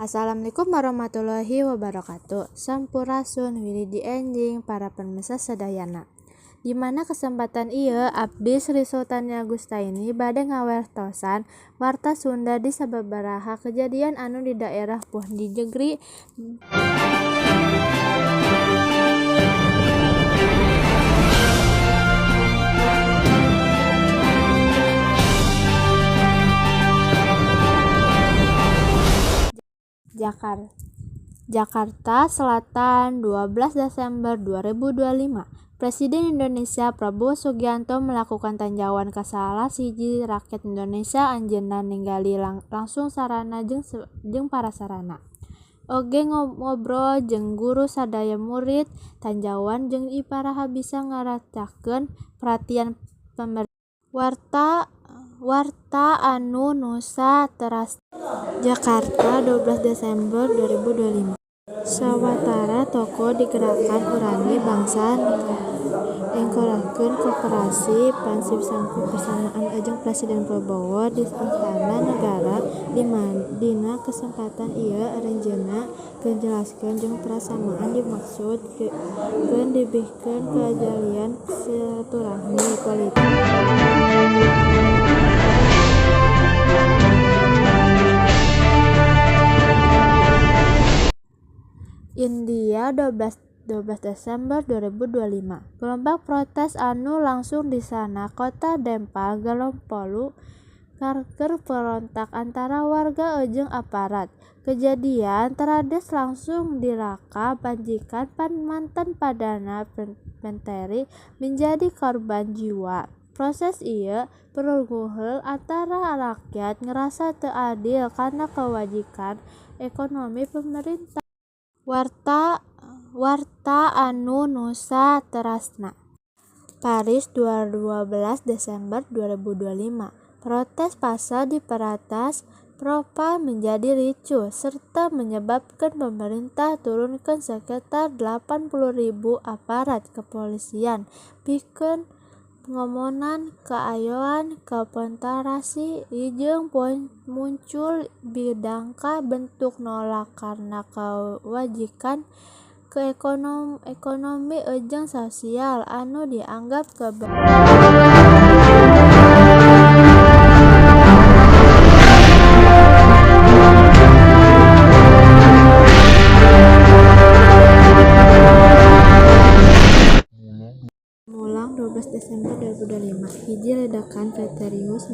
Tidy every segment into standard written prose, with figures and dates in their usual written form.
Assalamualaikum warahmatullahi wabarakatuh. Sampurasun, wilujeng enjing para pemirsa sadayana. Dina kesempatan ieu abdi Sri Sultani Agustaini bade ngawartosan warta Sunda di sababaraha kejadian anu di daerah pundi negeri. Jakarta Selatan, 12 Desember 2025. Presiden Indonesia Prabowo Subianto melakukan tinjauan ka salah sahiji rakyat Indonesia. Anjeunna ningali langsung sarana jeung prasarana. Oge ngobrol jeung guru sadaya murid. Tinjauan jeung iraha bisa ngaracakeun perhatian pemerintah. Warta anu Nusa terasna. Jakarta, 12 Desember 2025. Sawatara tokoh di Gerakan Urami Bangsa ngengkorakeun konferensi pers bersamaan jeung Presiden Prabowo di Istana Negara. Dina kesempatan ieu aranjeunna ngajelaskeun jeung persamaan dimaksudkeun dipikeun kajalin silaturahmi politik. India, 12 Desember 2025. Gelombang protes anu langsung di kota Bhopal galopolu karker berontak antara warga jeung aparat. Kejadian tragis langsung diraka majikan mantan perdana menteri menjadi korban jiwa. Proses ieu perunguheul antara rakyat ngarasa teu adil kana kebijakan ekonomi pemerintah. Warta anu Nusa terasna. Paris, 12 Desember 2025. Protes massa di petas Bhopal menjadi ricuh serta menyebabkan pemerintah turunkan sekitar 80.000 aparat kepolisian pikeun ngomonan kaayaan. Konfrontasi ieu muncul minangka bentuk nolak kana kebijakan ekonomi jeung sosial anu dianggap. Pamulang, 12 Desember 2025. Hiji ledakan misterius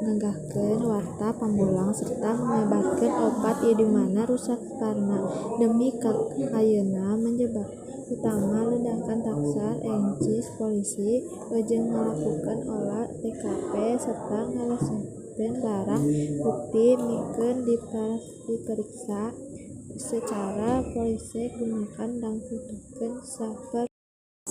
ngegahkeun warga Pamulang serta menyebabkeun opat imah rusak parah. Nepi ka ayeuna penyebab utama ledakan taksar encis. Polisi lajeng ngalakukeun olah TKP serta ngaresepkeun barang bukti pikeun diperiksa sacara forensik guna nangtukeun saper.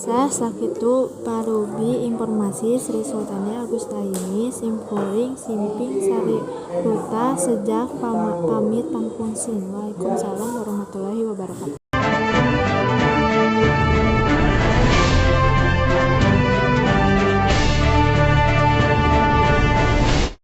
Sakitu parubi informasi Sri Sultani Agustaini simkuring simping sarireuta seja pamit pangpungsin. Waalaikumsalam warahmatullahi wabarakatuh.